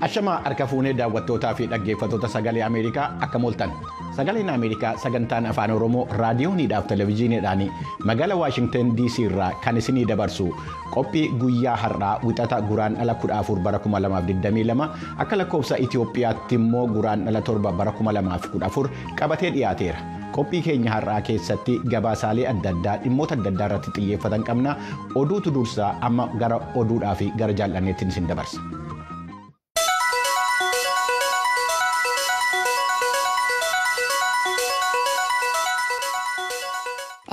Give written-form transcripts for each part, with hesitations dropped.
Ashamaa harka fuunee daawwattootaa fi dhaggeeffattoota sagalee Ameerikaa akka mooltan. Sagaleen Ameerikaa sagantaan afaan Oromoo raadiyooniidhaaf televezyiiniidhaan magaalaa Waashingtan DC irraa kan isinii dabarsu qophii guyyaa har'aa wixata guraandhala 14 bara 2022 akka lakkoofsa Itoophiyaatti immoo guraandhala 7 bara 2014 qabatee dhiyaateera. Qophii keenya har'aa keessatti gabaasaalee adda addaa dhimmoota adda addaa irratti xiyyeeffatan qabna. Oduutu dursaa amma gara oduudhaa fi gara jaallanneetti isin dabarsa.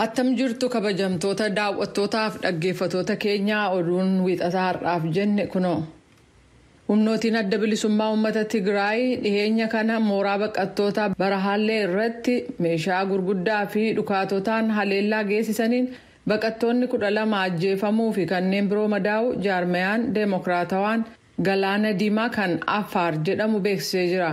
Attam jirtu kabajamtoota daawwattootaaf dhaggeeffattoota keenyaa oduun wiixataa har'aaf jenne kunoo. Humnootiin adda bilisummaa uummata Tigraay dhiheenya kana mooraa baqattoota Barahaallee irratti meeshaa gurguddaa fi dhukaatotaan haleellaa geessisaniin baqattoonni 12 ajjeefamuu fi kanneen biroo madaa'u jaarmayaan deemokiraatawaan Galaana Diimaa kan Affaar jedhamu beeksisee jira.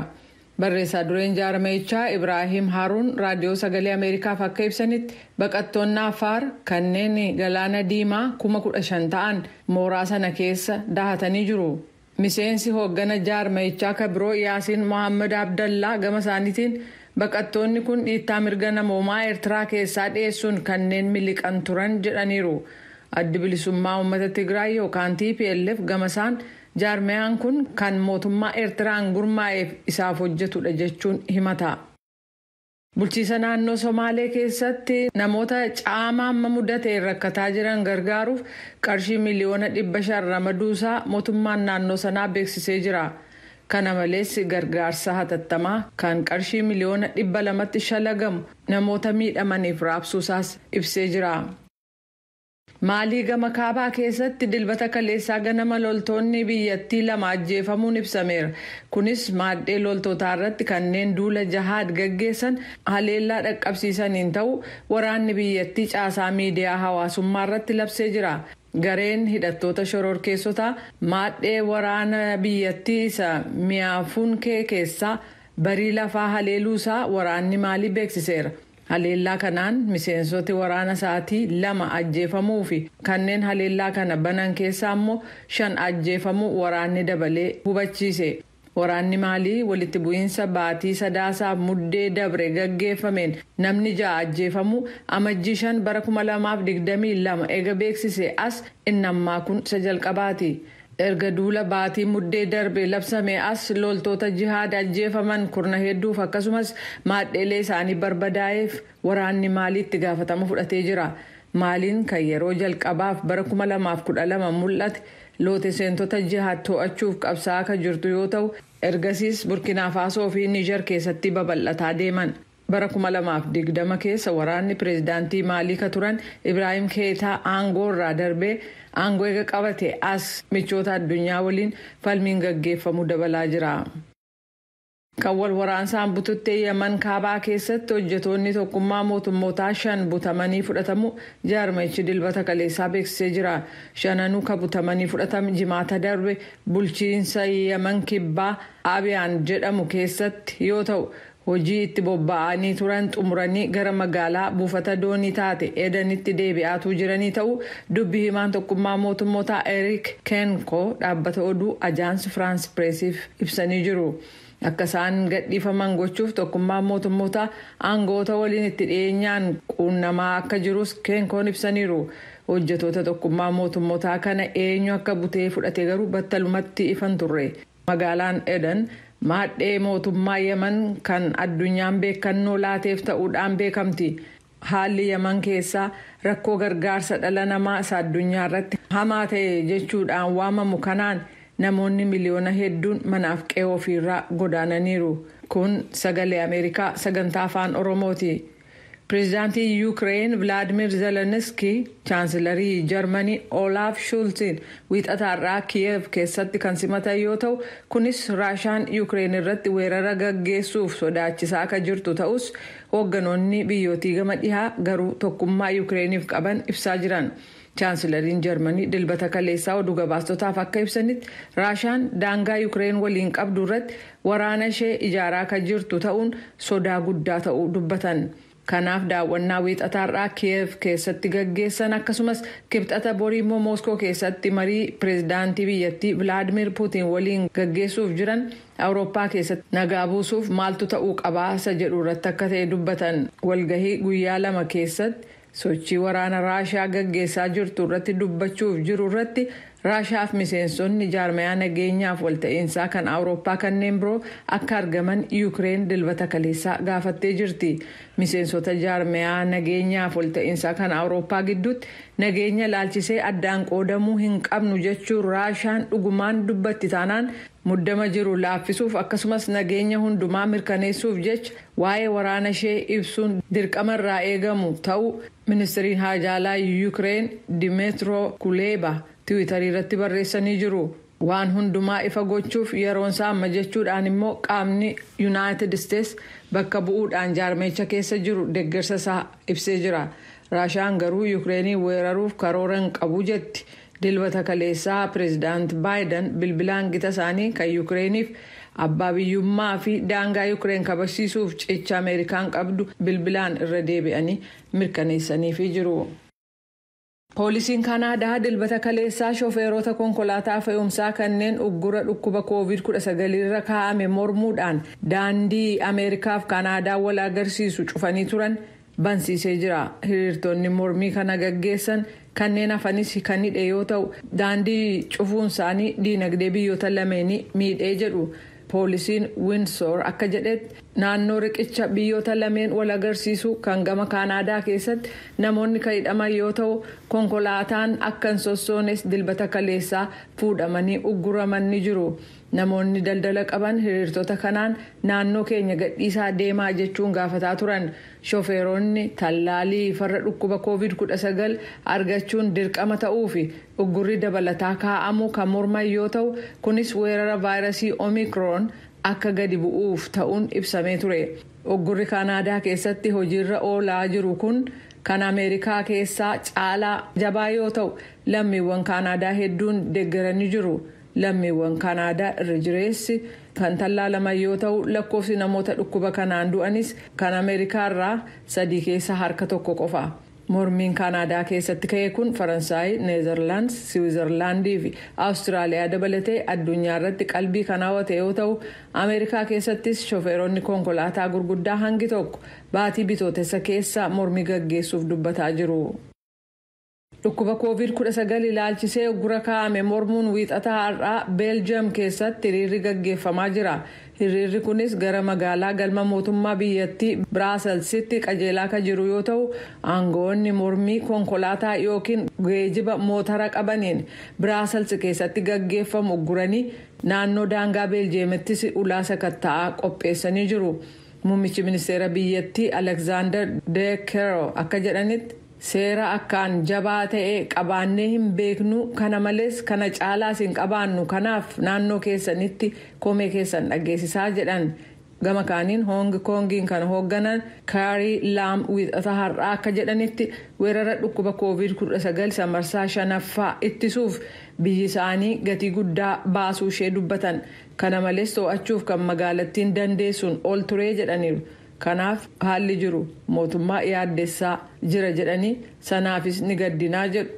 Barreessaa dureen jaarmayichaa Ibraahim Haruun raadiyoo sagalee Ameerikaaf akka ibsanitti baqattoonni Affaar kanneen Galaana Diimaa 15,000 ta'an mooraa sana keessa dahatanii jiru. Miseensi hooggana jaarmayichaa kan biroo Yaasiin Mohaammed Abdallaa gama isaaniitiin baqattoonni kun dhiittaa mirga namoomaa Eertiraa keessaa dhiyeessuun kanneen miliqan turan jedhaniiru. Addi bilisummaa uummata Tigraay yookaan TPLF gama isaan jaarmayaan kun kan mootummaa Eertiraan gurmaa'eef isaaf hojjetudha jechuun himata. Bulchiisa naannoo Somaalee keessatti namoota caama amma mudateen rakkataa jiran gargaaruuf qarshii 500,000 ramaduusaa mootummaan naannoo sanaa beeksisee jira. Kana malees gargaarsa hatattamaa kan qarshii 200,000,000 shalagamu namoota miidhamaniif raabsuusaas ibsee jira. Maalii gama kaabaa keessatti dilbata kaleessaa ganama loltoonni biyyattii lama ajjeefamuun ibsameera. Kunis maaddee loltootaa irratti kanneen duula jahaad gaggeessan haleellaa dhaqqabsiisaniin ta'u waraanni biyyattii caasaa miidiyaa hawaasummaa irratti labsee jira. Gareen hidhattoota shororkeessotaa maaddee waraana biyyattii isa Miyaafuunkee keessaa barii lafaa haleeluusaa waraanni Maalii beeksiseera. Haleellaa kanaan miseensoti waraana sa'aatii 2 ajjeefamuu fi kanneen haleellaa kana banan keessaa immoo 5 ajjeefamuu waraanni dabalee hubachiise. Waraanni Maalii walitti bu'iinsa baatii sadaasaaf muddee dabre gaggeeffameen namni 6 ajjeefamuu amajjii 5 bara 2022 eega beeksise as inni ammaa kun isa jalqabaati. Erga duula baatii muddee darbe labsame as loltoota jihaad ajjeefaman kurna hedduuf akkasumas maadheelee isaanii barbadaa'eef waraanni Maaliitti gaafatama fudhatee jira. Maaliin kan yeroo jalqabaaf bara 2012 mul'ate loote seentota jihaad to'achuuf qabsaa'aa kan jirtu yoo ta'u ergasiis Burkina Faasoo fi Niijer keessatti babal'ataa deeman. Bara 2020 keessa waraanni pireezidaantii Maalii ka turan Ibraahim Keetaa aangoo irraa darbee aangoo eega qabate as michoota addunyaa waliin falmiin gaggeeffamu dabalaa jira. Kan wal waraansaan bututtee Yaman kaabaa keessatti hojjetoonni tokkummaa mootummootaa 5 butamanii fudhatamu jaarmayichi dilbata kaleessaa beeksisee jira. Shananuu ka butamanii fudhatame jimaata darbe bulchiinsa Yaman kibbaa Abiyaan jedhamu keessatti yoo ta'u hojii itti bobba'anii turan xumuranii gara magaalaa buufata doonii taate Edenitti deebi'aatuu jiranii ta'u dubbii himaan tokkummaa mootummootaa Eric Kenko dhaabbata oduu Ajaans Firaans Pireesiif ibsanii jiru. Akka isaan gadhiifaman gochuuf tokkummaa mootummootaa aangoota waliin itti dhiyeenyaan quunnamaa akka jirus Kenkoon ibsaniiru. Hojjetoota tokkummaa mootummootaa kana eenyu akka butee fudhate garuu battalumatti ifan turre. Magaalaan Eden maadhee mootummaa Yaman kan addunyaan beekannoo laateef ta'uudhaan beekamti. Haalli Yaman keessaa rakkoo gargaarsa dhala namaa isa addunyaa irratti hamaa ta'e jechuudhaan waamamu kanaan namoonni miliyoona hedduun manaaf qe'ee ofiirraa godaananiiru. Kun sagalee Ameerikaa sagantaa afaan Oromooti. Pireezidaantii Yuukireen Vilaadimir Zelenskiy chaansilarii Jarmanii Olaaf Shultiin wiixataarraa Kiyev keessatti kan simatan yoo ta'u kunis Raashaan Yuukireen irratti weerara gaggeessuuf sodaachisaa akka jirtu ta'us hoogganoonni biyyootii gama dhihaa garuu tokkummaa Yuukireeniif qaban ibsaa jiran. Chaansilariin Jarmanii dilbata kaleessaa oduu gabaastotaaf akka ibsanitti Raashaan daangaa Yuukireen waliin qabdu irratti waraana ishee ijaaraa kan jirtu ta'uun sodaa guddaa ta'uu dubbatan. Kanaaf daawwannaa wiixataarraa Kiyev keessatti gaggeessan akkasumas kibxata borii immoo Mooskoo keessatti marii pireezidaantii biyyattii Vilaadimir Puutiin waliin gaggeessuuf jiran Awurooppaa keessatti nagaa buusuuf maaltu ta'uu qabaasa jedhu irratti akka ta'e dubbatan. Walgahii guyyaa 2 keessatti sochii waraana Raashaa gaggeessaa jirtu irratti dubbachuuf jiru irratti Raashaaf miseensonni jaarmayaa nageenyaaf walta'iinsaa kan Awurooppaa kanneen biroo akka argaman Yuukireen dilbata kaleessaa gaafattee jirti. Miseensota jaarmayaa nageenyaaf walta'iinsaa kan Awurooppaa gidduutti nageenya laalchisee addaan qoodamuu hin qabnu jechuun Raashaan dhugumaan dubbatti taanaan muddama jiru laaffisuuf akkasumas nageenya hundumaa mirkaneessuuf jecha waa'ee waraana ishee ibsuun dirqama irraa eegamu ta'uu ministiriin haajaalaa Yuukireen Dimeetiro Kuleeba Tiwiitarii irratti barreessanii jiru. Waan hundumaa ifa gochuuf yeroon isaa amma jechuudhaan immoo qaamni Yuunaayitid Isteets bakka bu'uudhaan jaarmeecha keessa jiru deeggarsa isaa ibsee jira. Raashaan garuu Yuukireenii weeraruuf karoora hin qabu jetti. Dilbata kaleessaa pireezidaant Baayiden bilbilaan gita isaanii kan Yuukireeniif abbaa biyyummaa fi daangaa Yuukireen kabachiisuuf cicha Ameerikaan qabdu bilbilaan irra deebi'anii mirkaneessaniifii jiru. Poolisiin Kanaadaa dilbata kaleessaa shofeerota konkolaataa fe'umsaa kanneen uggura dhukkuba COVID-19 irra kaa'ame mormuudhaan daandii Ameerikaaf Kanaadaa wal agarsiisu cufanii turan bansiisee jira. Hiriirtonni mormii kana gaggeessan kanneen hafanis kan hidhe yoo ta'u daandii cufuun isaanii diinagdee biyyoota lameenii miidhee jedhu. Poolisiin Windsor akka jedhetti naannoo riqicha biyyoota lameen wal agarsiisu kan gama Kanaadaa keessatti namoonni kan hidhaman yoo ta'u konkolaataan akka hin sossoones dilbata kaleessaa fuudhamanii ugguraman ni jiru. Namoonni daldala qaban hiriirtota kanaan naannoo keenya gadhiisaa deemaa jechuun gaafataa turan. Shofeeronni tallaalii farra dhukkuba COVID-19 argachuun dirqama ta'uu fi uggurri dabalataa kaa'amu kan morman yoo ta'u kunis weerara vaayirasii Omikron akka gadi bu'uuf ta'uun ibsamee ture. Uggurri Kanaadaa keessatti hojiirra oolaa jiru kun kan Ameerikaa keessaa caalaa jabaa yoo ta'u lammiiwwan Kanaadaa hedduun deeggaranii jiru. Lammiiwwan Kanaadaa irra jireessi kan tallaalaman yoo ta'u lakkoofsi namoota dhukkuba kanaan du'anis kan Ameerikaa irraa 3 keessaa harka 1 qofa. Mormiin Kanaadaa keessatti ka'e kun Faransaay, Neezerlaand, Siwiizerlaandii fi Awustiraaliyaa dabalatee addunyaa irratti qalbii kan hawwate yoo ta'u Ameerikaa keessattis shofeeronni konkolaataa gurguddaa hangi tokko baatii bitootessa keessa mormii gaggeessuuf dubbataa jiru. Dhukkuba COVID-19 ilaalchisee uggura kaa'ame mormuun wiixata har'aa Beeljiyeem keessatti hiriirri gaggeeffamaa jira. Hiriirri kunis gara magaalaa galma mootummaa biyyattii Biraaselsitti qajeelaa kan jiru yoo ta'u aangoonni mormii konkolaataa yookiin geejiba mootara qabaniin Biraasels keessatti gaggeeffamu ugguranii naannoo daangaa Beeljiyeemittis ulaa sakatta'aa qopheessanii jiru. Muummichi ministeera biyyattii Alekzaandar De Croo akka jedhanitti seera akkaan jabaa ta'e qabaannee hin beeknu, kana malees kana caalaas hin qabaannu, kanaaf naannoo keessanitti komee keessan dhageessisaa jedhan. Gama kaaniin Hoong Koongiin kan hoogganan Kaarii Laam wiixata har'aa akka jedhanitti weerara dhukkuba COVID-19 marsaa 5ffaa ittisuuf biyyi isaanii gatii guddaa baasuu ishee dubbatan. Kana malees to'achuuf kan magaalattiin dandeessuun ol turee jedhaniiru. Kanaaf haalli jiru mootummaa yaaddessaa jira jedhanii sanaafis ni gaddinaa jedhu.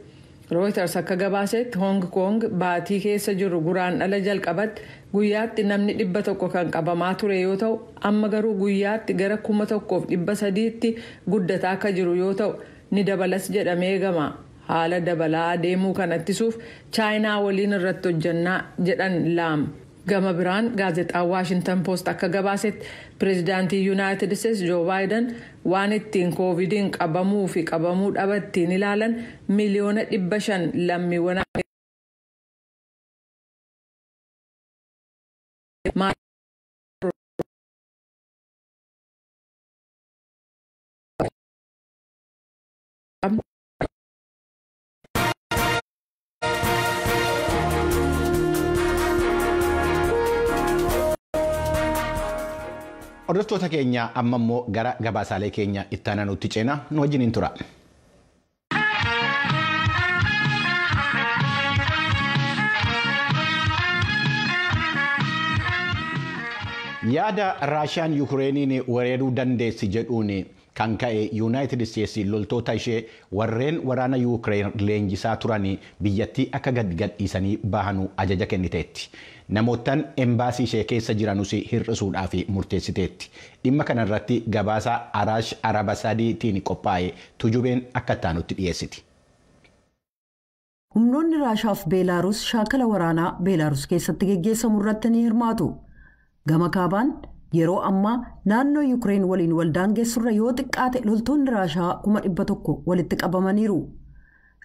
Reuters akka gabaasetti Hong Kong baatii keessa jiru guraan dhala jalqabatti guyyaatti namni 100 kan qabamaa ture yoo ta'u amma garuu guyyaatti gara 1300tti guddataa akka jiru yoo ta'u ni dabalas jedhamee eegama. Haala dabalaa deemuu kan ittisuuf Chaayinaa waliin irratti hojjannaa jedhan Laam. Gama biraan gaazexaan Waashintan Poost akka gabaasetti pireezidaantii Yuunaayitid Isteets Joo Baayiden waan ittiin koovidiin qabamuu fi qabamuu dhabattiin ilaalan 500,000,000 lammiiwwan Hordoftoota keenya amma immoo gara gabaasaalee keenya itti aanutti ceenaa nu wajjiniin tura. Yaada Raashiyaan Yukireeniin weeraruu dandeessi jedhuun kan ka'e Yuunaayitid Isteetsi loltoota ishee warreen waraana Yuukireen leenjisaa turan biyyattii akka gad gadhiisanii bahanu ajaja kenniteetti. Namoottan embaasii ishee keessa jiranus hir'isuudhaaf murteessiteetti. Dhimma kanarratti gabaasa Araash Arabasadiitiin qophaa'e Tujubeen akka itti dhiyeessiti. Humnoonni Raashaaf Beelaaruus shaakala waraanaa Beelaaruus keessatti geggeessamu irratti ni hirmaatu. Gama kaabaan yeroo ammaa naannoo Yuukireen waliin waldaangeessurra yoo xiqqaate loltoonni Raashaa 100,000 walitti qabamaniiru.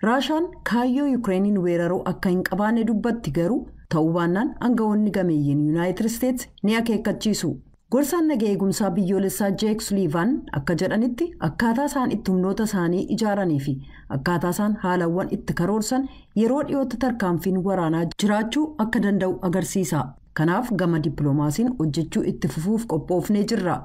Raashaan kaayyoo Yuukireeniin weeraruu akka hin qabaanne dubbatti garuu ta'uu baannaan aangawoonni gameeyyiin Yuunaayitid Isteetsi ni akeekkachiisu. Gorsaan nagaa eegumsaa biyyoolessaa Jeek Suliivaan akka jedhanitti akkaataa isaan itti humnoota isaanii ijaaranii fi akkaataa isaan haalawwan itti karoorsan yeroo dhiyootti tarkaanfiin waraanaa jiraachuu akka danda'u agarsiisa. Kanaaf gama dippiloomaasiin hojjechuu itti fufuuf qophoofnee jirra.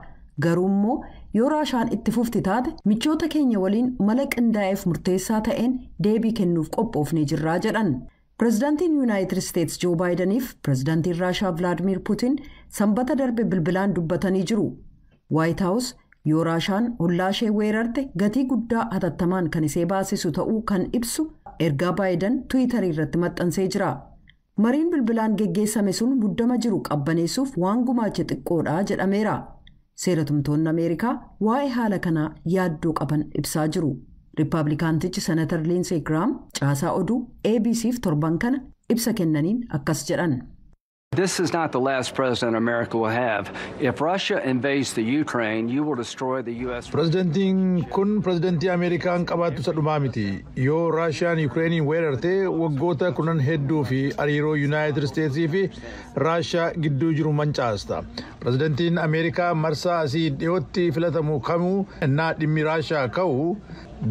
Garuu immoo yoo Raashaan itti fufti taate michoota keenya waliin mala qindaa'eef murteessaa ta'een deebii kennuuf qophoofnee jirra jedhan. Pireezidaantiin Yuunaayitid Isteetsi Joo Baayidaniif pireezidaantiin Raashaa Vilaadimir Puutiin sanbata darbe bilbilaan dubbatanii jiru. Waayit Haawus yoo Raashaan hollaa ishee weerarte gatii guddaa hatattamaan kan isee baasisu ta'uu kan ibsu ergaa Baayidan Tiwiitarii irratti maxxansee jira. Mariin bilbilaan geggeessame sun muddama jiru qabbaneessuuf waan gumaache xiqqoodha jedhameera. Seeratumtoonni Ameerikaa waa'ee haala kanaa yaaddoo qaban ibsaa jiru. Riippaabilikaantichi Senatar Liinsee Giraam caasaa oduu ABC'f torban kana ibsa kennaniin akkas jedhan. This is not the last president America will have. If Russia invades the Ukraine, you will destroy the U.S. Pireezidantiin kun pireezidantii Ameerikaan qabaattu isa dhumaa miti. Yoo Raashiyaan Yukireeniin weerarte waggoota 10 hedduu fi hariiroo Yuunaayitid Isteetsii fi Raashiyaa gidduu jiru mancaasta. Pireezidantiin Ameerikaa marsaa asii dhiyootti filatamu kamuu innaa dhimmi Raashiyaa ka'u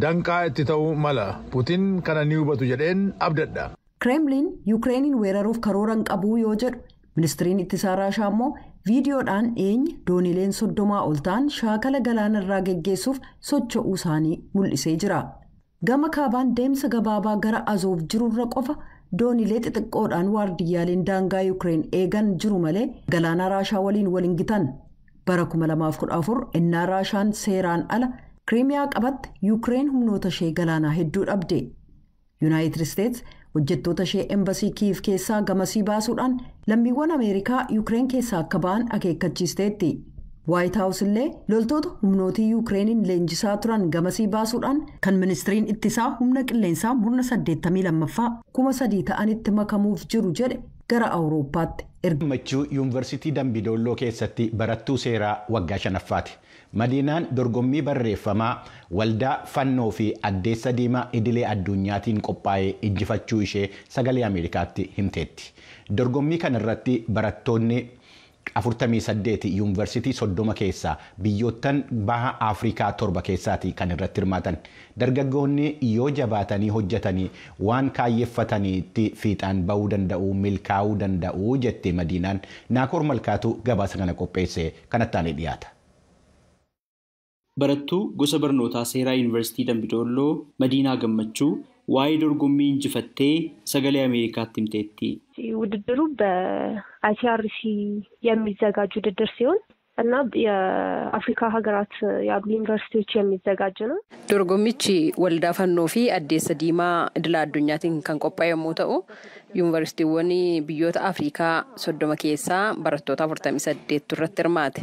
danqaa itti ta'uu mala. Putin kana ni hubatu jedheen abdadha. Kremlin Yukireeniin weeraruuf karoora hin qabu yoo jedhu ministiriin ittisaa Raashaa immoo viidiyoodhaan dhiyeenya doonileen 30 ol ta'an shaakala galaanarraa geggeessuuf socho'uu isaanii mul'isee jira. Gama kaabaan deemsa gabaabaa gara Azoof jirurra qofa doonilee xixiqqoodhaan waardiyyaaleen daangaa Yukireen eegan jiru malee galaana Raashaa waliin wal hin gitan. Bara 2014 innaa Raashaan seeraan ala Kiriimiyaa qabatte Yukireen humnoota ishee galaanaa hedduu dhabde. Yuunaayitid Isteetsi hojjettoota ishee embasii Kiiv keessaa gamasii baasuudhaan lammiiwwan Ameerikaa Yukireen keessaa akka ba'an akeekkachiisteetti. Waayit Haawus illee loltoota humnootii Yukireeniin leenjisaa turan gamasii baasuudhaan kan ministiriin ittisaa humna qilleensaa murna 82ffaa 3,000 ta'anitti makamuuf jiru jedhe gara Awurooppaatti erge. Gammachuu Yuunivarsiitii Dambidolloo keessatti barattuu seeraa waggaa 5ffaati. Madiinaan dorgommii barreeffamaa waldaa fannoo fi addeessa diimaa idilee addunyaatiin qophaa'ee injifachuu ishee sagalee Ameerikaatti himteetti. Dorgommii kanarratti barattoonni 48 yuunivarsiitii 30 keessaa biyyoottan baha Afrikaa 7 keessaati kan irratti hirmaatan. Dargaggoonni yoo jabaatanii hojjetanii waan kaayeffataniitti fiixaan bahuu danda'u, milkaa'uu danda'u jette Madiinaan. Naakoor Malkaatu gabaasa kana qopheesse kanatti aanee dhiyaata. Barattuu gosa barnootaa seeraa Yuunivarsiitii Dambidolloo Madiinaa Gammachuu waa'ee dorgommii injifattee sagalee Ameerikaatti himteetti. ውድድሩ በአይሲአርሲ የሚዘጋጅ ውድድር ሲሆን እና የአፍሪካ ሀገራት ያሉ ዩኒቨርሲቲዎች የሚዘጋጅ ነው። Dorgommichi waldaa fannoo fi addeessa diimaa idila addunyaatiin kan qophaa'e yommuu ta'u, yuunivarsiitiiwwan biyyoota Afrikaa 30 keessaa barattoota 48 irratti hirmaate.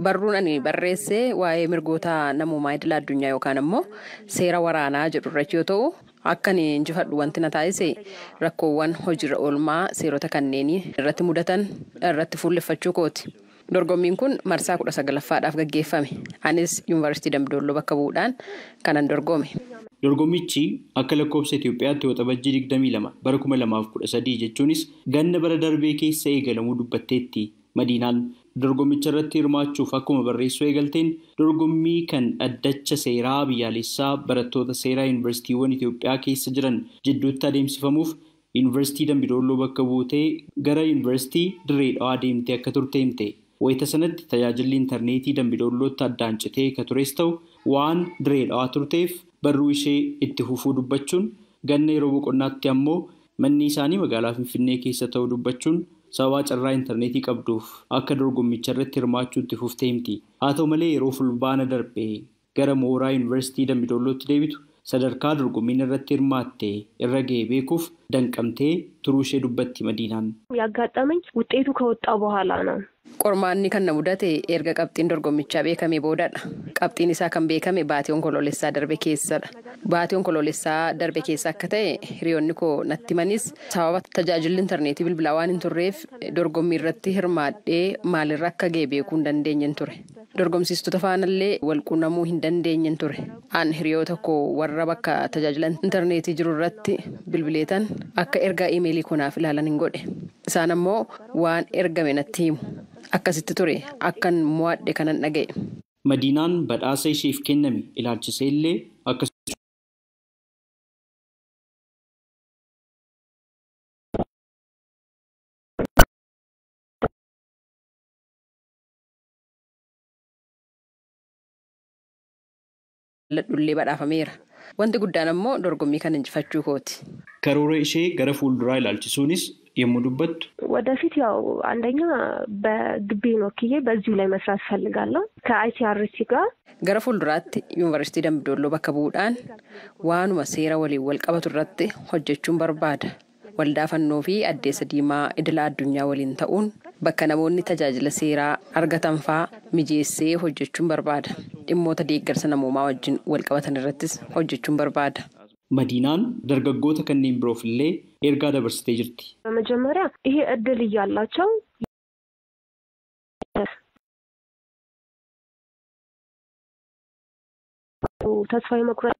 Barruun ani barreesse waa'ee mirgoota namummaa idila addunyaa yookaan immoo seera waraanaa jedhu irratti yoo ta'u, akka ani injifadhu wanti na taasise rakkoowwan hojiirra oolmaa seerota kanneenii irratti mudatan irratti fuulleffachuu kooti. Dorgommiin kun marsaa 19ffaadhaaf gaggeeffame. Anis Yuunivarsiitii Dambidolloo bakka bu'uudhaan kanan dorgome. Dorgommichi akka lakkoofsa Itoophiyaatti Waxabajjii 22 bara 2013 jechuunis ganna bara darbee keessa eegalamuu dubbatteetti. Madiinaan dorgommicha irratti hirmaachuuf akkuma barreessuu eegalteen dorgommii kan dhaddacha seeraa biyyaalessaa barattoota seeraa yuunivarsiitiiwwan Itoophiyaa keessa jiran jidduutti adeemsifamuuf Yuunivarsiitii Dambidolloo bakka buutee gara Yuunivarsiitii Dirree Dhawaa deemtee akka turte himte. Wayita sanatti tajaajilli intarneetii Dambidollootti addaan citee akka tures ta'u waan Dirree Dhawaa turteef barruu ishee itti fufuu dubbachuun ganna yeroo boqonnaatti ammoo manni isaanii magaalaa Finfinnee keessa ta'uu dubbachuun sababa carraa intarneetii qabduuf akka dorgommicha irratti hirmaachuu itti fuftee himti. Haa ta'u malee yeroo fulbaana darbe gara mooraa Yuunivarsiitii Dambidollootti deebitu sadarkaa dorgommiin irratti hirmaatte irra ga'e beekuuf danqamtee turuu ishee dubbatti Madiinaan. ያጋጠመኝ ውጤቱ ከወጣ በኋላ ነው። Qormaanni kan na mudate erga qabxiin dorgommichaa beekame boodadha. Qabxiin isaa kan beekame baatii onkoloolessaa darbe keessadha. Baatii onkoloolessaa darbe keessa akka ta'e hiriyoonni koo natti himanis sababa tajaajilli intarneetii bilbilaa waan hin turreef dorgommii irratti hirmaadhee maalirra akka ga'e beekuu hin dandeenyen ture. Dorgomsiistota faanallee wal quunnamuu hin dandeenyen ture. An hiriyoota koo warra bakka tajaajila intarneetii jiru irratti bilbileetan akka ergaa iimeelii koonaaf ilaalan hin godhe. Isaan ammoo waan ergame natti himu. Akkasitti ture akkan mo'adhe kanan dhaga'e. Madiinaan badhaasa isheef kenname ilaalchisee illee akkas. Dhullee badhaafameera. Wanti guddaan ammoo dorgommii kana injifachuu kooti. Karoora ishee gara fuulduraa ilaalchisuunis yommuu dubbattu. ወደፊት ያው አንደኛ በግቢን ወክዬ በዚሁ ላይ መስራት እፈልጋለሁ ከአይሲአርሲ ጋር Gara fuulduraatti Yuunivarsiitii Dambidolloo bakka bu'uudhaan waanuma seera waliin wal qabatu irratti hojjechuun barbaada. Waldaa fannoo fi addeessa diimaa idila addunyaa waliin ta'uun bakka namoonni tajaajila seeraa argatan fa'aa mijeessee hojjechuun barbaada. Dhimmoota deeggarsa namoomaa wajjin wal qabatan irrattis hojjechuun barbaada. Madiinaan dargaggoota kanneen biroof illee ergaa dabarsitee jirti. በመጀመሪያ ይሄ እድል እያላቸው ተስፋ የመቁረጥ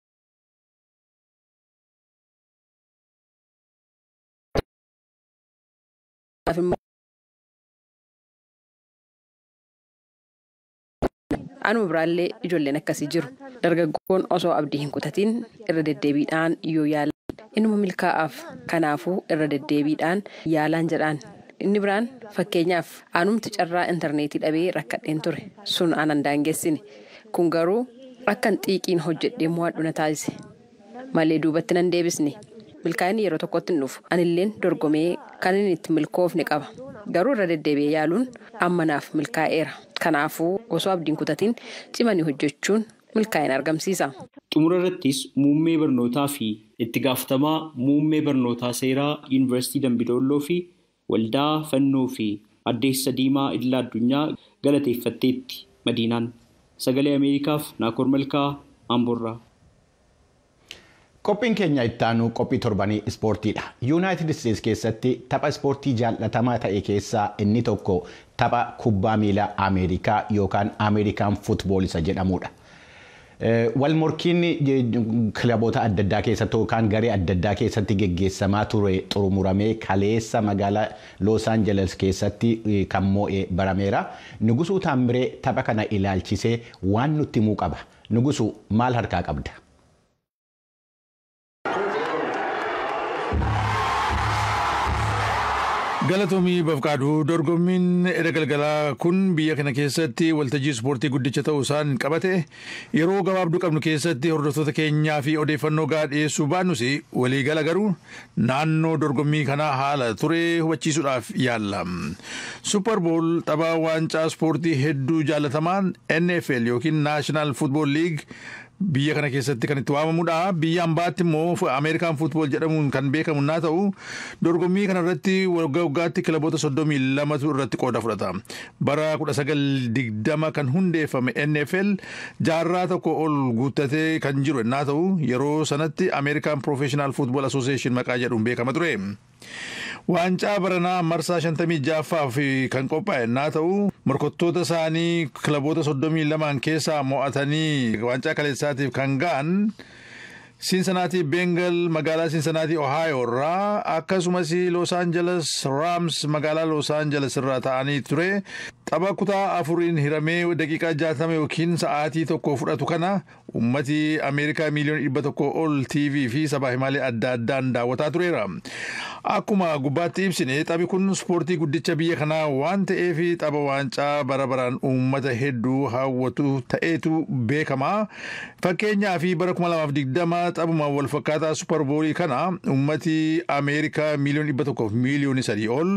Anuma biraallee ijoolleen akkasii jiru. Dargaggoon osoo abdii hin kutatiin irra deddeebiidhaan yoo yaalan inuma milkaa'aaf. Kanaafuu irra deddeebiidhaan yaalaan jedhaan. Inni biraan fakkeenyaaf anumti carraa intarneetii dhabee rakkadheen ture. Sun anan daangessine. Kun garuu akkan xiiqiin hojjedhee mo'adhu na taasise. Malee duubatti nan deebisne. Milkaa'inni yeroo tokkotti hin dhufu. Anilleen dorgomee kan inni itti milkoofne qaba. Garuu irra deddeebi'ee yaaluun amma naaf milkaa'eera. Kanaafuu osoo abdiin kutatiin cimanii hojjechuun milkaa'ina argamsiisa. Xumura irrattis muummee barnootaa fi itti gaafatamaa muummee barnootaa seeraa Yuunivarsiitii Dambidolloo fi waldaa fannoo fi addeessa diimaa idila addunyaa galateeffatteetti Madiinaan. Sagalee Ameerikaaf Naakoor Malkaa Amboorraa. Qophiin keenya itti aanu qophii torbanii ispoortiidha. Yuunaayitid Isteetsi keessatti tapha ispoortii jaallatamaa ta'e keessaa inni tokko tapha kubbaa miilaa Ameerikaa yookaan Ameerikaan fuutbool isa jedhamudha. Wal morkiin kilaboota adda addaa keessatti yookaan garee adda addaa keessatti geggeessamaa ture xumuramee kaleessa magaalaa Los Angeles keessatti kan moo'e barameera. Nugusuu Taamiree tapha kana ilaalchisee waan nutti himuu qaba. Nugusuu maal harkaa qabda? Galatoomii Bafqaaduu dorgommiin era galgalaa kun biyya kana keessatti waltajjii ispoortii guddicha ta'uu isaan qabate yeroo gabaabduu qabnu keessatti hordoftoota keenyaa fi odeeffannoo gahaa dhiyeessuu baannus waliigala garuu naannoo dorgommii kanaa haala ture hubachiisuudhaaf yaalla. Super Bowl tapha waancaa ispoortii hedduu jaalatamaan NFL yookiin National Football League biyya kana keessatti kan itti waamamudha. Biyya ambaatti immoo Ameerikaan fuutbool jedhamuun kan beekamu naa ta'u dorgommii kanarratti waggaa waggaatti kilaboota 32tu irratti qooda fudhata. Bara 1920 kan hundeeffame NFL jaarraa tokko ol guuttatee kan jiru naa ta'u yeroo sanatti Ameerikaan Professional Football Association maqaa jedhuun beekama ture. Waancaa baranaa marsaa 56ffaaf kan qophaa'e naa ta'u morkattoota isaanii kilaboota 32 keessaa mo'atanii waancaa kaleessaatiif kan ga'an Cincinnati Bengal magaalaa Cincinnati Ohio irraa akkasumas Los Angeles Rams magaalaa Los Angeles irraa ta'anii ture. Tapha kutaa afuriin hiramee daqiiqaa 60 yookiin sa'aatii tokko fudhatu kana ummati Ameerikaa miiliyoona 100 ol TV fi sabaa himaalee adda addaan daawwataa tureera. Akkuma gubbaatti ibsine taphi kun ispoortii guddicha biyya kanaa waan ta'eef tapha waancaa bara baraan uummata hedduu hawwatu ta'eetu beekama. Fakkeenyaaf bara 2020 taphuma wal fakkaataa Super Bowlii kana ummati Ameerikaa miiliyoona 100 fi miiliyoona 3 ol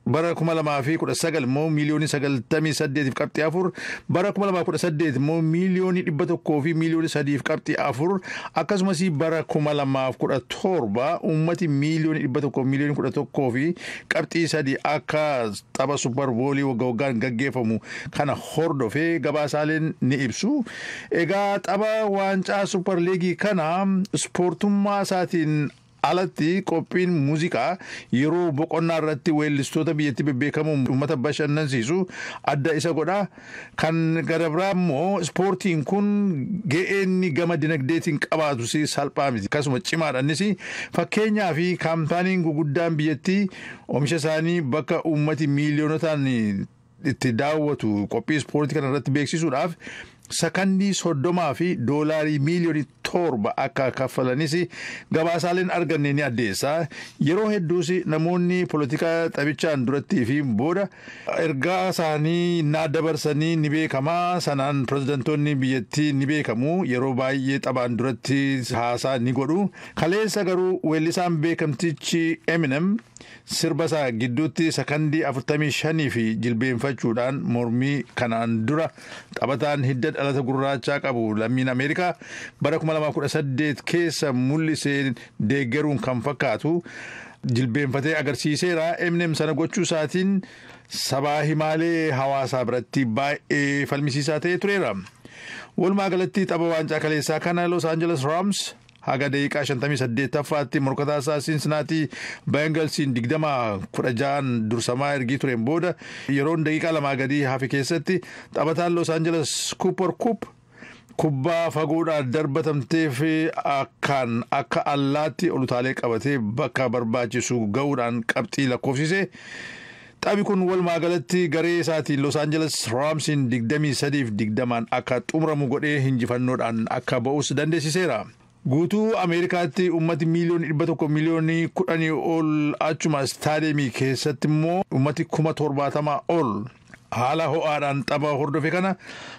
Bara 2019 immoo miiliyoonii 98.4, bara 2018 immoo miiliyoonii 100 fi miiliyoonii 3.4, akkasumas bara 2017 uummati miiliyoonii 100 miiliyoonii 11.3 akka tapha Super Bowlii waggaa waggaan gaggeeffamu kana hordofee gabaasaaleen ni ibsu. Egaa tapha waancaa Super League kana ispoortummaa isaatiin alatti qophiin muuziqaa yeroo boqonnaa irratti weellistoota biyyattii bebbeekamuun uummata bashannansiisu adda isa godha. Kan gara biraa immoo ispoortiin kun ga'een gama dinagdeetiin qabaatus salphaa miti. Akkasuma cimaadha innis. Fakkeenyaa fi kaampaaniin guguddaan biyyattii oomisha isaanii bakka uummati miiliyoonotaan itti daawwatu qophii ispoortii kana irratti beeksisuudhaaf sakandii 30 fi doolaarii miiliyoonii 7 akka kaffalanis gabaasaaleen arganne ni addeessa. Yeroo hedduus namoonni poolitikaa taphichaan durattii fi booda ergaa isaanii naa dabarsanii ni beekama. Sanaan pirezidantoonni biyyattii ni beekamu. Yeroo baay'ee taphaan duratti haasaa ni godhu. Kaleessa garuu weellisaan beekamtichi Eminem sirba isaa gidduutti sakandii 45 fi jilbeenfachuudhaan mormii kanaan dura taphataan hidda dhalata gurraachaa qabu lammiin Ameerikaa bara 2018 keessa mul'isee deeggaruun kan fakkaatu jilbeenfatee agarsiiseera. Eminem sana gochuu isaatiin sabaa himaalee hawaasaa biratti baay'ee falmisiisaa ta'ee tureera. Walumaa galatti tapha waancaa kaleessaa kana Los Angeles Rams haga daqiiqaa 58ffaatti morkataa isaa Cincinnati Bengalsiin 20-16 dursamaa ergii tureen booda yeroon daqiiqaa 2 gadi hafe keessatti taphataan Los Angeles Cooper Kupp kubbaa fagoodhaan darbatamtee fi akkaan akka allaatti ol utaalee qabatee bakka barbaachisu ga'uudhaan qabxii lakkoofsise. Taphi kun walumaa galatti garee isaatiin Los Angeles Ramsiin 23-20 akka xumuramu godhee injifannoodhaan akka ba'us dandeessiseera. Guutuu Ameerikaatti uummati miiliyoonii 100 miiliyoonii 10 ol achuma istaadiyeemii keessatti immoo uummati 70,000 ol haala ho'aadhaan tapha hordofe kana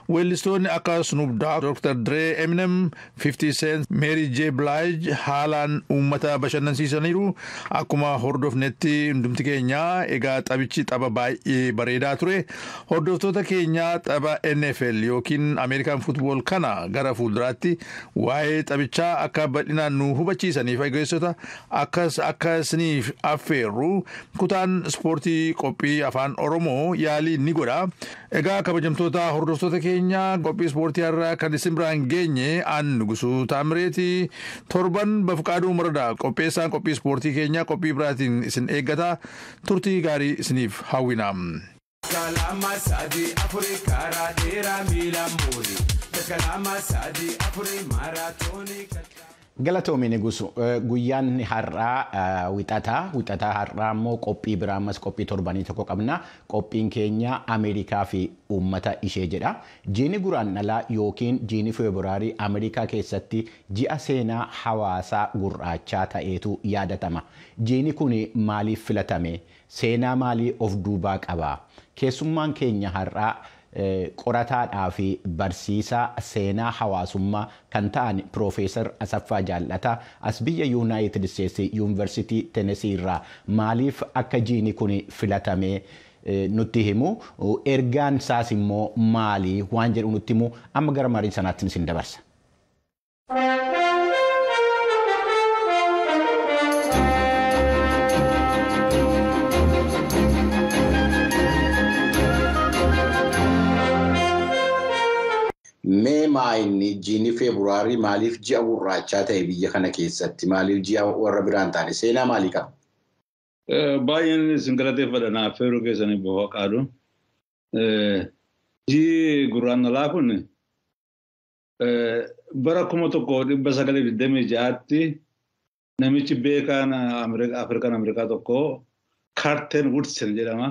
weellistoonni akka Snoop Dogg, Dr. Dre, Eminem, 50 Cent, Mary J. Blige haalaan uummata bashannansiisaniiru. Akkuma hordofnetti hundumti keenya egaa taphichi tapha baay'ee bareedaa ture. Hordoftoota keenya tapha NFL yookiin American Football kana gara fuulduraatti waa'ee taphichaa akka bal'inaan nu hubachiisaniif eegessota akkas akkasiniif affeerru kutaan ispoortii qophii afaan Oromoo yaalii ni godha. Egaa kabajamtoota hordoftoota keenya qophii ispoortii har'aa kan isin biraan geenye an Nugusuu Taamireeti. Torban Bafqaaduu Maradaa qopheessaan qophii ispoortii keenya qophii biraatiin isin eeggata. Turtii gaarii isiniif hawwina. Galatoomi Nugusu, guyyaan har'aa wixataa har'aa immoo qophii biraa ammas qophii torbanii tokko qabna. Qophiin keenya Ameerikaa fi uummata ishee jedha. Jiini guraandhalaa yookiin jiini Feebruaarii Ameerikaa keessatti ji'a seenaa hawaasaa gurraachaa ta'eetu yaadatama. Jiini kun maaliif filatame? Seenaa maalii of duubaa qaba? Keessummaan keenya har'aa qorataadhaa fi barsiisaa seenaa hawaasummaa kan ta'an Piroofeesar Asaffaa Jaallataa as biyya Yuunaayitid Isteetsi Yuunivarsiitii Tenesii irraa maaliif akka jiini kun filatame nutti himu, ergaan isaas immoo maali waan jedhu nutti himu. Amma gara marii sanaatti isin dabarsa. Mee maayinni jiini Feebruaarii maaliif ji'a gurraachaa ta'e biyya kana keessatti? Maaliif ji'a warra biraan taane? Seenaa maalii qaba? Baay'een isin galateeffadha naaf feeruu keessanii Bafqaadu. Ji'i gurraandhalaa kun bara 1926tti namichi beekaan Afrikaan Ameerikaa tokko Carter Woodson jedhama.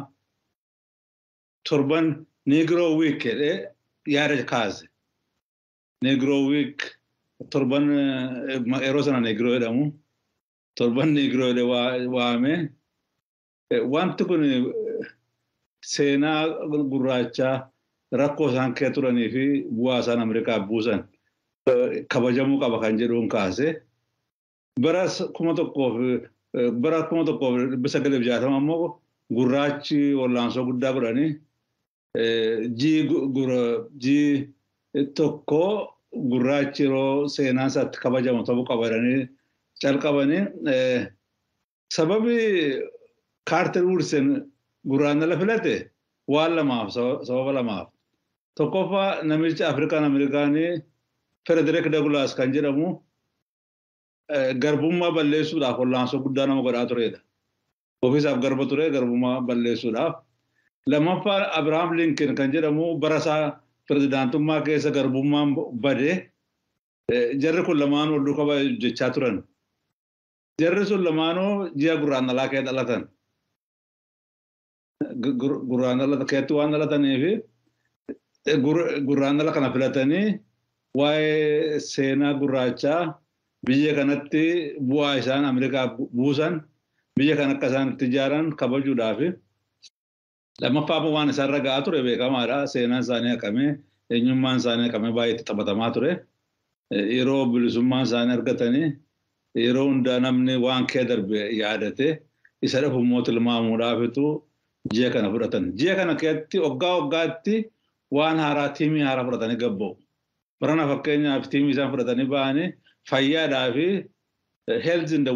Torban Negro Week jedhee yaada kaase. Negro Week torban yeroo sana Negro jedhamu torban Negro jedhee waame. Wanti kun seenaa gurraachaa rakkoo isaan kee turanii fi bu'aa isaan Ameerikaa buusan kabajamuu qaba kan jedhuun kaase. Bara 1960 immoo gurraachi wallaansoo guddaa godhanii ji'i tokko gurraachi yeroo seenaan isaatti kabajamu ta'uu qaba jedhanii calqabanii sababi Kaarter Wilson gurraandhala filate waan lamaaf sababa lamaaf. Tokkoffaa namichi Afrikaan Ameerikaanii Frederick Douglass kan jedhamu garbummaa balleessuudhaaf wallaansoo guddaa nama godhaa turedha. Ofiisaaf garba ture garbummaa balleessuudhaaf. Lammaffaa Abrahaam Lincoln kan jedhamu bara isaa pirezidaantummaa keessa garbummaan badee jarri kun lamaan wal duukaa hojjechaa turan. Jarri sun lamaanuu ji'a gurraandhalaa keessa dhalatan. Gurraandhala keessatti waan dhalataniif gurraandhala kana filatanii waa'ee seenaa gurraachaa biyya kanatti bu'aa isaan Ameerikaaf buusan biyya kana akka isaan itti ijaaran kabajuudhaaf. Lammaffaa waan isaan ga'aa ture beekamaadha. Seenaan isaanii haqamee eenyummaan isaanii haqamee baay'ee itti taphatamaa ture. Yeroo bilisummaan isaanii argatanii yeroo hundaa namni waan kee darbe yaadate isa dhufu immoo tilmaamuudhaafitu ji'a kana fudhatan. Ji'a kana keessatti waggaa waggaatti waan haaraa tiimii haaraa fudhatanii gabba'u. Barana fakkeenyaaf tiimii isaan fudhatanii ba'anii fayyaadhaa fi health and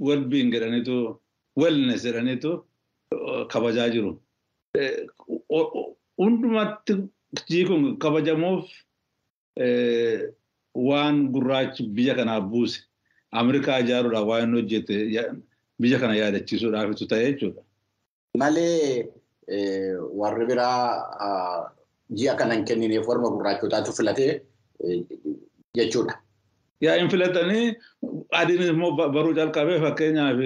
well-being jedhaniitu wellness jedhaniitu kabajaa jiru. Hundumatti ji'i kun kabajamuuf waan gurraachi biyya kanaaf buuse Ameerikaa ijaaruudhaaf waan inni hojjete biyya kana yaadachiisuudhaafitu ta'e jechuudha. Malee warri biraa ji'a kana hin kennineef warra gurraachotaatu filatee jechuudha. Yaa hin filatanii adiin immoo baruu calqabee fakkeenyaaf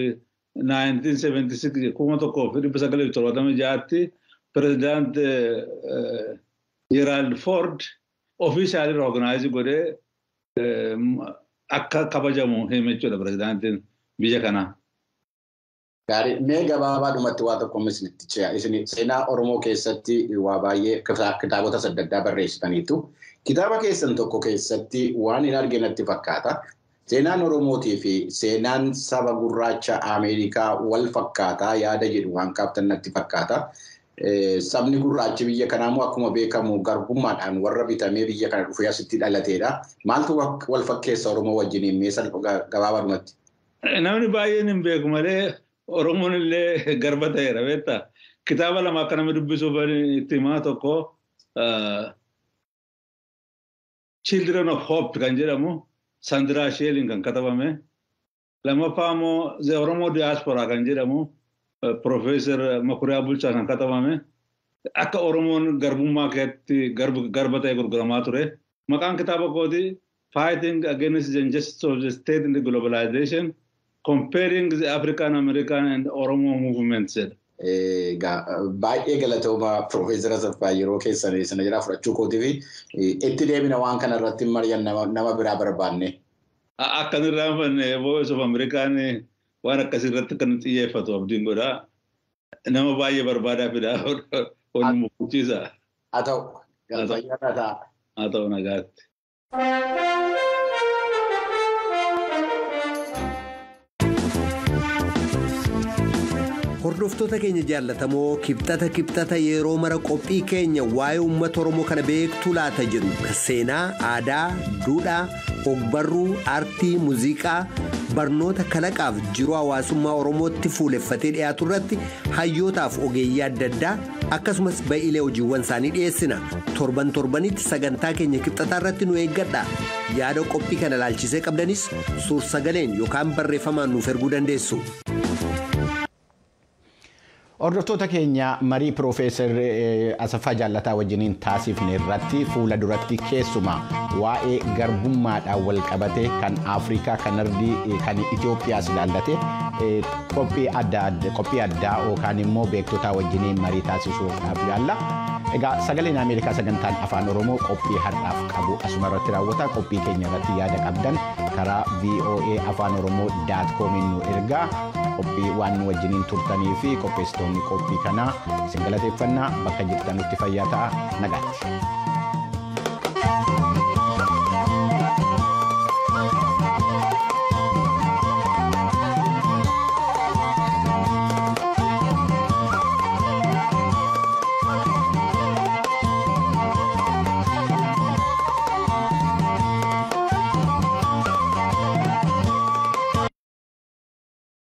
1976 1976tti pirezidaant Gerald Ford officially recognize godhee akka kabajamu hime jechuudha pirezidaantiin biyya kanaa. Gaarii mee gabaabaadhumatti waa tokko isinitti ce'a. Isin seenaa Oromoo keessatti waa baay'ee kitaabota adda addaa barreessitaniitu. Kitaaba keessan tokko keessatti waan hin arginatti fakkaata. Seenaan Oromootii fi seenaan saba gurraacha Ameerikaa wal fakkaataa yaada jedhu waan qaabtan natti fakkaata. Sabni gurraachi biyya kanaa immoo akkuma beekamu garbummaadhaan warra bitamee biyya kana dhufee asitti dhalateedha. Maaltu wal fakkeessa Oromoo wajjiniin mee gabaabaadhumatti? Namni baay'een hin beeku malee Oromoon illee garba ta'eera beektaa. Kitaaba lama akka namni dubbisuuf itti himaa tokko Children of Hope kan jedhamu Sandra Sheelin kan katabame. Lammaffaa immoo The Oromo Diaspora kan jedhamu Profeesar Makuriyaa Bulchaa kan katabame. Akka Oromoon garbummaa keessatti garba ta'e gurguramaa ture. Maqaan kitaaba kootii Fighting Against the Injustice of the State and the Globalization Comparing the African American and Oromo Movements. Baay'ee galatooma Profeesar Asaffaa yeroo keessan sana jira fudhachuu kootii fi itti deebina waan kana irratti mari'an nama biraa barbaanne. Akka inni raanfanne Voice of American waan akkasii irratti kan xiyyeeffatu abdiin godhaa. Nama baay'ee barbaadaa fidaa wanni mukuchiisa. Haa ta'u galfayyaa ta'a. Haa ta'u nagaatti. Hordoftoota keenya jaallatamoo kibxata kibxata yeroo mara qophii keenya waa'ee uummata Oromoo kana beektuu laata jedhu seenaa, aadaa, duudhaa, ogbarruu, aartii, muuziqaa, barnoota kalaqaaf jiruu hawaasummaa Oromootti fuuleffatee dhiyaatu irratti hayyootaaf ogeeyyii adda addaa akkasumas ba'iilee hojiiwwan isaanii dhiyeessina. Torban torbanitti sagantaa keenya kibxataa irratti nu eeggadha. Yaada qophii kana ilaalchisee qabdanis suur-sagaleen yookaan barreeffamaan nuuf erguu dandeessu. Hordoftoota keenya marii Piroofeesar Asaffaa Jaallataa wajjiniin taasifne irratti fuula duratti keessumaa waa'ee garbummaadhaan wal qabate kan Afrikaa kan Ardii kan Itoophiyaas ilaallate qophii addaa yookaan immoo beektotaa wajjiniin marii taasisuudhaaf yaalla. Egaa sagaleen Ameerikaa sagantaan afaan Oromoo qophii har'aaf qabu asuma irratti raawwata. Qophii keenya irratti yaada qabdan karaa VOA afaan Oromoo .com nu ergaa. Qophii waan nu wajjiniin turtanii fi qopheessitoonni qophii kanaa isin galateeffannaa bakka jirtanutti fayyaa ta'a nagaatti.